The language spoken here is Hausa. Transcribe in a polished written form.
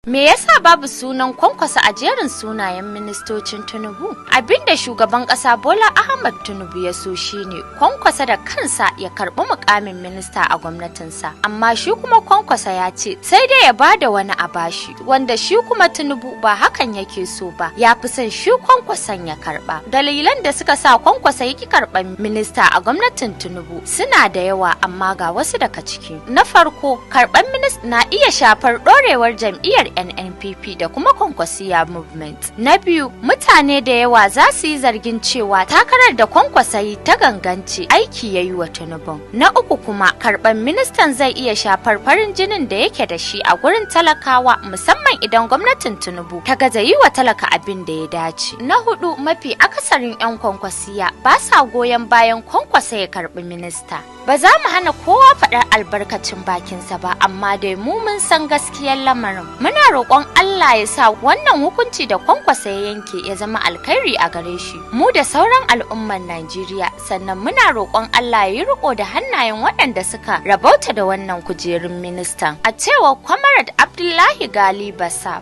Me yasa babu sunan Kwankwasa a jerin sunayen ministocin Tinubu? Abinda shugaban kasa Bola Ahmad Tinubu ya so shine Kwankwasa da kansa ya karbi mukamin minista a gwamnatinsa. Amma shi kuma Kwankwasa ya ce sai dai ya bada wani a bashi, wanda shi kuma Tinubu ba hakan yake so ba. Ya fi son shi Kwankwason ya karba. Dalilan da suka sa Kwankwasa ya ki karban minista a gwamnatin Tinubu suna da yawa, amma ga wasu daga ciki. Na farko, karban minista na iya shafar dorewar jam'iyyar NNPP da kuma Kwankwasiya Movement. Na biyu, mutane da yawa za su yi zargin cewa takarar da Kwankwasa yi ta gangance aiki ya yi wa Tinubu. Na uku kuma, karban ministan zai iya shafar farin jinin da yake da shi a gurin talakawa, musamman idan gwamnatin Tinubu ta gaza yi wa talaka abin da ya dace. Na hudu, mafi akasarin 'yan Kwankwasiya ba sa goyon bayan Kwankwasa ya karbi minista. Ba za mu hana kowa faɗar albarkacin bakinsa ba, amma dai mu mun san gaskiyar lamarin. Muna roƙon Allah ya sa wannan hukunci da Kwankwasa ya yanke ya zama alkhairi a gare shi, mu da sauran al'ummar Najeriya. Sannan muna roƙon Allah ya yi riko da hannayen waɗanda suka rabauta da wannan kujerun ministan. A cewar Comrade Abdullahi Gali Basab.